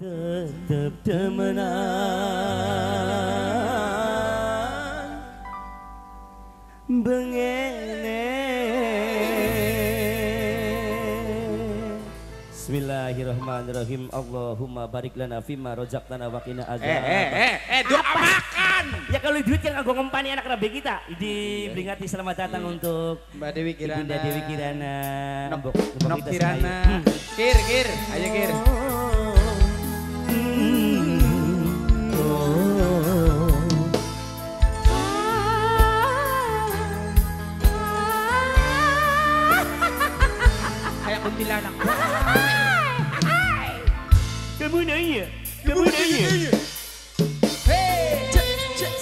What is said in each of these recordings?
Tetep demenan bengene. Bismillahirrahmanirrahim. Allahumma barik lana fima rozaqtana wa qina azab. Doa makan. Ya kalau duit kan nganggo ngempani anak rabi kita. Diperingati selamat datang untuk Mbak Dewi Kirana. Ibunda Dewi Kirana. Nok Kirana. Kir, kir, ayo kir. Kayak kuntilanak. Kamu nanya, kamu nanya.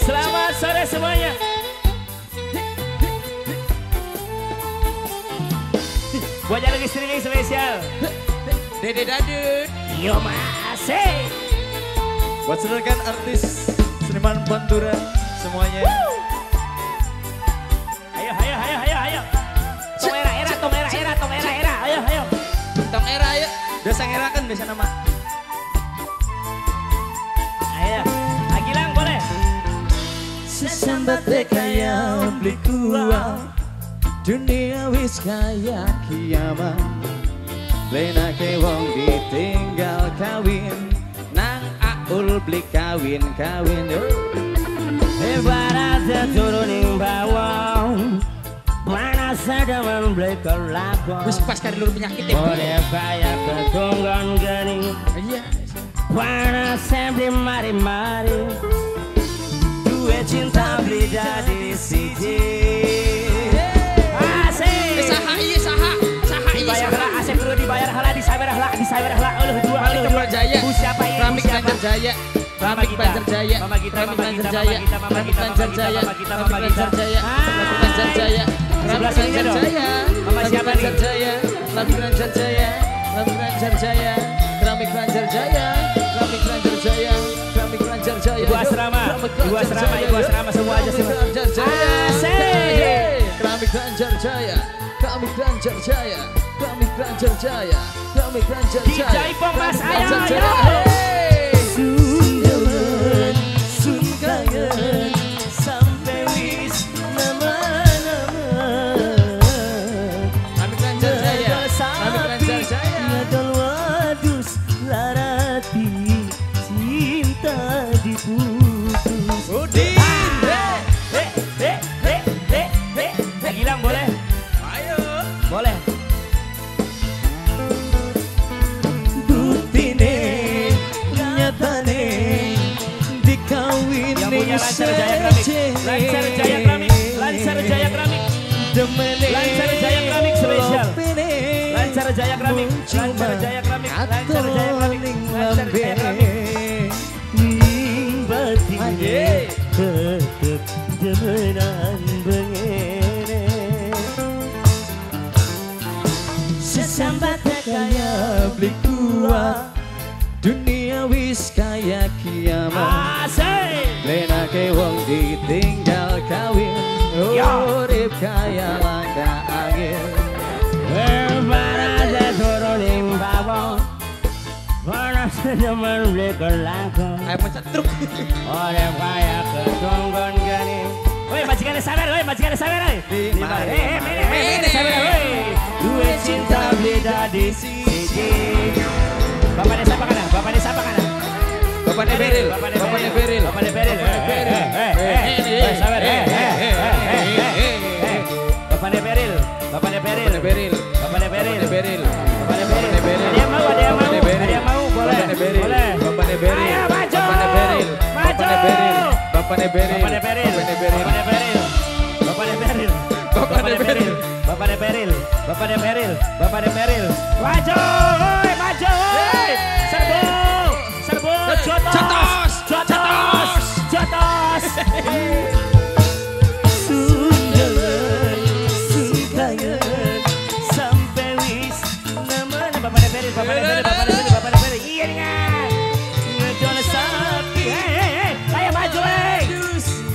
Selamat sore semuanya. Buat yang lagi streaming spesial. Dede Dadut. Yo masih. Buat saudara artis seniman Pantura semuanya. Ayo ayo ayo ayo ayo. Tong era era, tong era era, tong era era. Ayo ayo. Tong era ayo. Biasa ngerakan biasa nama. Ayo, Agilang boleh. Sesambat kaya beli kuah, dunia wis kaya kiamat. Lenake wong ditinggal kawin, nang aul beli kawin kawin. Ibarat turuning bawang, panas sedaman beli kelakon. Wis pas kari lur penyakit ya. Oleh kaya ketunggon geni. Iya. Panas beli mari-mari. Dua cinta beli dadi siji. Asik. Saha iya saha. Saha iya. Dibayar lah asik dulu, dibayar lah, disawer lah, disawer lah. Oleh dua oleh dua. Jaya. Bu siapa ini? Ramik Banjar Jaya. Ramik Banjar Jaya. Mama kita, Ramik mama Banjar kita, Jaya. mama Ramik kita, Banjar Jaya. mama kita, Ramik mama kita. Banjar Jaya. Ramik Banjar Jaya. Sebelah Ramik sini Banjar dong. Jaya. Mama Ramik siapa nih? Banjar Jaya. Ramik Banjar Jaya. Ramik Banjar Jaya. Ramik Banjar Jaya. Ramik Banjar Jaya. Ramik Banjar Jaya. Ibu asrama, ibu asrama, ibu asrama semua aja semua. Asik. Keramik Banjar Jaya, Keramik Banjar Jaya, Keramik Banjar Jaya, Keramik Banjar Jaya. DJ Pong Mas, ayo ayo. Sun demen, sun kangen, sampai wis nama-nama. Keramik Banjar Jaya, Keramik Banjar Jaya. Ngedol wadus larati cinta diputus. Udin. Gilang boleh? Ayo. Boleh. Buktine nyatane dikawin yang punya Lancar Jaya Keramik. Lancar Jaya Keramik. Lancar Jaya Keramik. Lancar Jaya Keramik spesial. Lancar Jaya Keramik. Lancar Jaya Keramik. Lancar Jaya Keramik. Lancar Jaya Keramik. Ning batine tetep demenan bengene. Sesambat kaya beli kuat, dunia wis kaya kiamat. Asik. Lenake wong ditinggal kawin, urip kaya langka angin. Panas turuning bawang, panas demen beli kelakon. Ayo pencet truk. Oleh kaya ketunggon geni. Woi majikannya sabar, woi majikannya sabar, woi. Sabar, woi. Dua cinta beli dadi siji. Bapak desa apa kana? Bapak desa apa kana? Bapak Beril, Bapak Beril, Bapak Beril. Sabar, Bapak Beril, Bapak Beril, Bapak Beril, Bapak Beril, Beril, Bapak Beril. Ada yang mau, ada yang mau, ada yang mau, boleh, boleh. Bapak Beril, ayo maju, Bapak Beril, maju, Bapak Beril, Bapak Beril, Bapak Beril, Bapak Beril, Bapak Beril, Bapak Beril, Bapak Beril, Bapak Beril, maju, maju, serbu, serbu, jotos, jotos, jotos. Sun demen, sun kangen, sampai wis nemen. Bapak Beril, Bapak Beril, Bapak Beril, Bapak Beril, iya dengan ngedol sapi, hei, ayo maju, hei.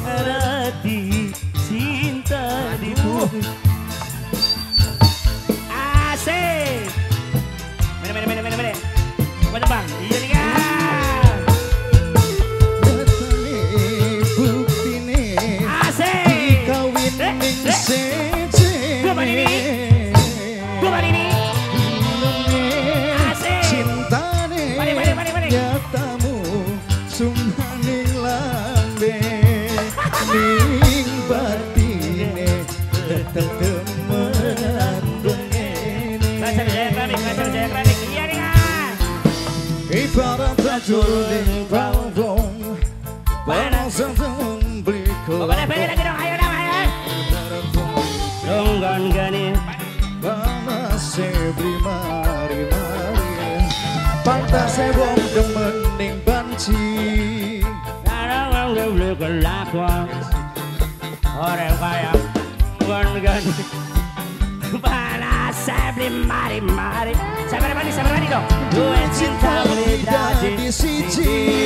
Hati cinta diputus. Asik. Mana mana mana mana mana. Mana bang? Iya nih kan. Ibarat ning balong panas temen beli Pokoknya balik lagi dong, ayo dong, ayo. Donggon gani panas beli mari mari pantas wong demen ning banci karena wong beli kelakuan orang kaya gon gani panas beli mari mari. Sabar mani dong. Duwe cinta beli dadi siji.